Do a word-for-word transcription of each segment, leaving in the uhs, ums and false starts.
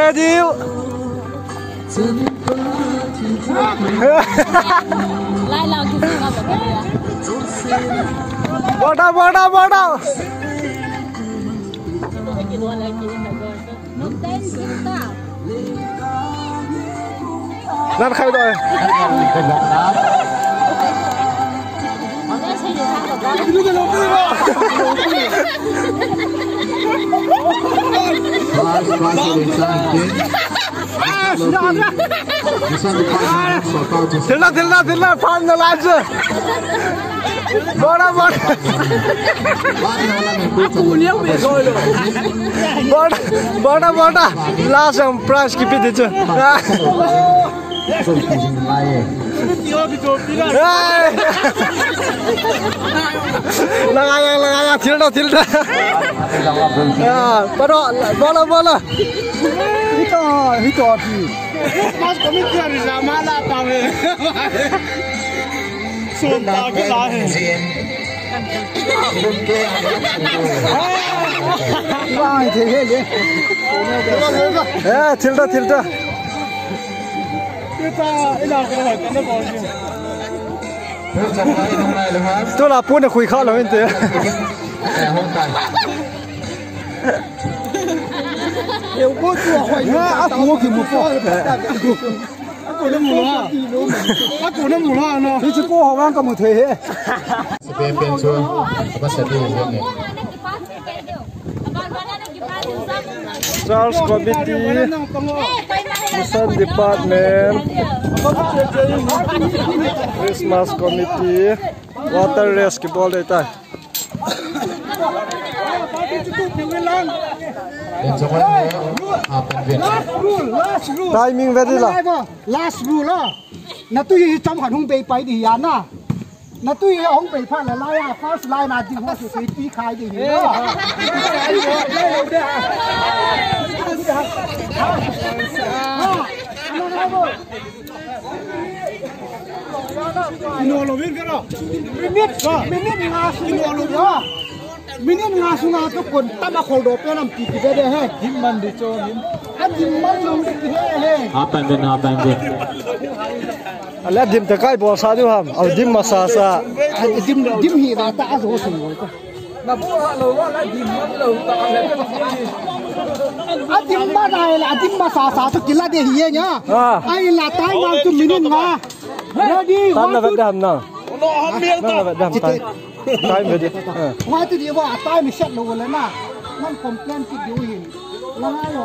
Ready? Bada, bada, bada. Nan khai doi. Thilna, thilna, thilna, phan na lai chu. Bora, bora. Bora, bora, bora. Last ang prize kipe ding chu. Hey! Lagaya, lagaya, thilna, thilna. Ah, bora, bora, bora. Hito, hito api. Mas committee ni sa mala pa me. Som ta ke la he. Ai, the he le. Eh, thilna, thilna. Tula pu ne khui kha lou inte. A pu ki mu po. A pu ne mu la. A pu ne mu la no. Hiche ko ho vang ka mu thei he. Sepen pen chu, apa sadi he ne. Church Committee, Mission Department, Christmas Committee, water race kibol ding tai. Last rule, last rule. Timing very la. Last rule la. Natui hi cham khat hung bei pai ding ahi na. Natui hi hung bei phat le laiya, first line a ding ho chu seipi khai ding ahi. Minute, minute nga sung. Minute nga sunga chu kon tam a kholdoh pen lampi kive ding ahi. Dim man ding chu, dim. A dim man lou ding kihe ahi. Hapan den, hapan den. Ale dim te kai bol sa diu ham. Au dim masa sa. Dim, dim hi va ta a jo sung bol ta. Na bol ha lou va la dim man lou ta le. A dim man ai la, a dim masa sa chu kila ding ahi e nya. Ah. Ai la tai ngal chu minute nga. Ready, one, two. Tam na vet dam na. Tam na vet dam tai. Time ready. Why to the time set lo le na. Man complain ki diu hin. La ha lo.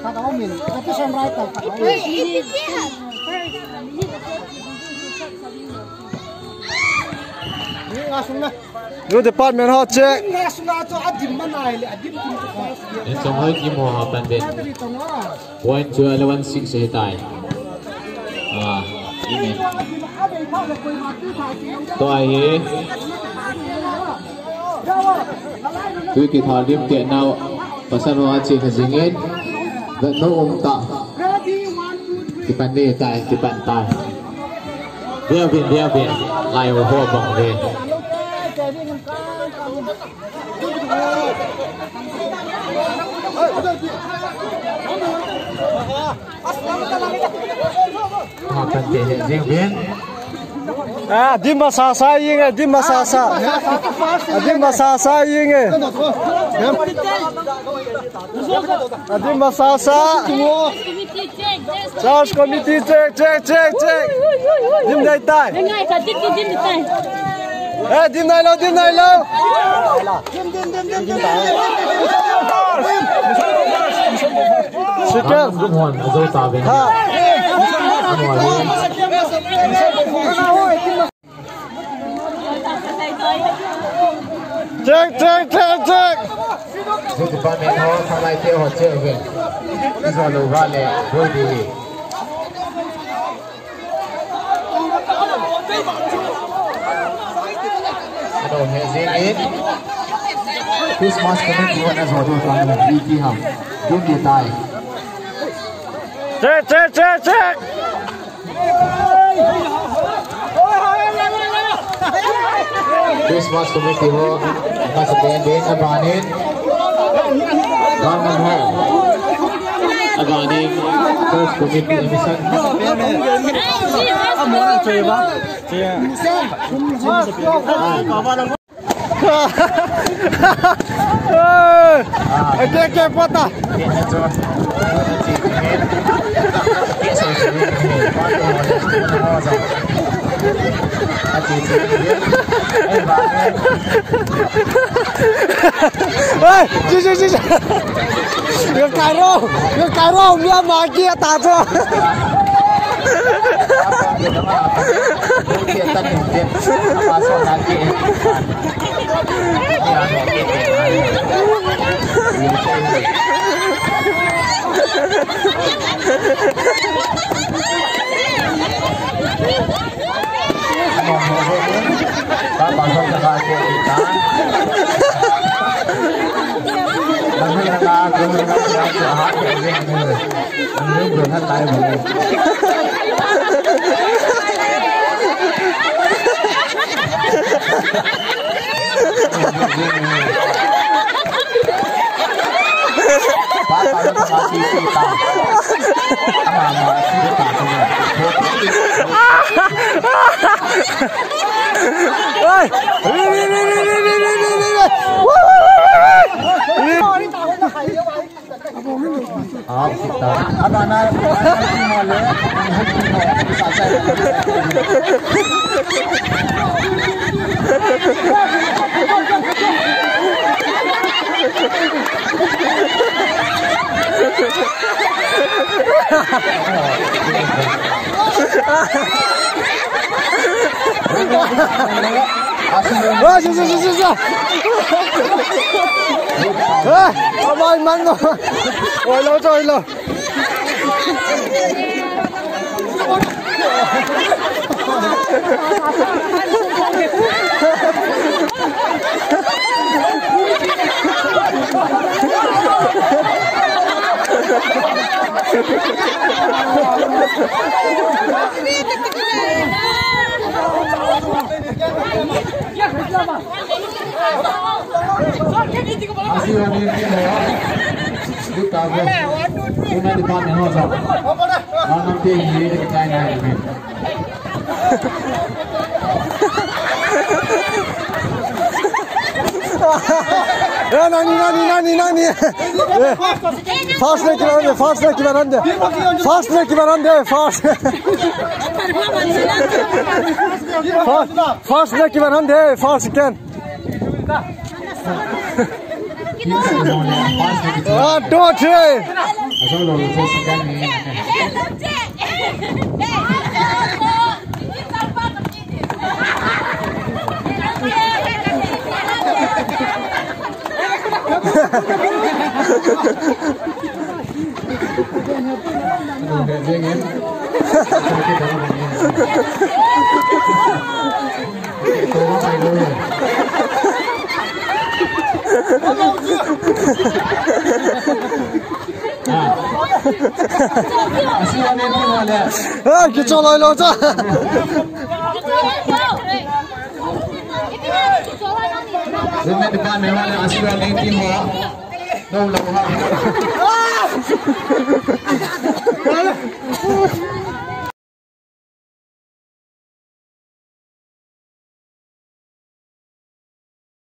Khat a um in. Ka ti som rai ta khat a um in. Ni nga sung na. New department ho check. Ni nga sung na chu a dim man ai le, a dim dim chu first. Ni song hoi ki mo ha pan de. Point chu eleven six ahi tai. Ah, amen. Tua hi. Tui kithal dim te nau. Pasal ho a che kha jing in. Vet no um ta. Kipan ni tai, kipan tai. Dia bin, dia bin. Lai ho ho bang ve. Hapan te he jing bin. Ah, dim masa sa jing e, dim masa sa. Ah, dim masa sa jing e. Ah, dim masa sa. Church committee check, check, check, check. Dim dai tai. Ngai ka tik dim tai. Eh, dim nai lou, dim nai lou. Dim, dim, dim, dim, dim. Sikan. Ha. Check, check, check, check. Department ho, khalai te ho, check ve. Izo lo va le, boi di. Ano, he jing in. Christmas committee ho na zo do ta na, iti ham. Dum ye tai. Check, check, check, check. Christmas committee ho, masa pen pen sa banin. Gang ho. Abanin, course committee mission. Ake ke pata. Oi, si, si, si, si. Yo karo, yo karo, mi ama ki ta cho. Oi, si, si, si, si, si. Eh, abai man lo. Oi lo, oi lo. Eh, nani, nani, nani, nani. Eh, fast le kibarande, fast le kibarande. Fast le kibarande, fast. Fast, fast le kibarande, fast ken. One, two, three. Ah, kichol loi lou cha. Women department wale, Ashira Lengki ho. No, no, no.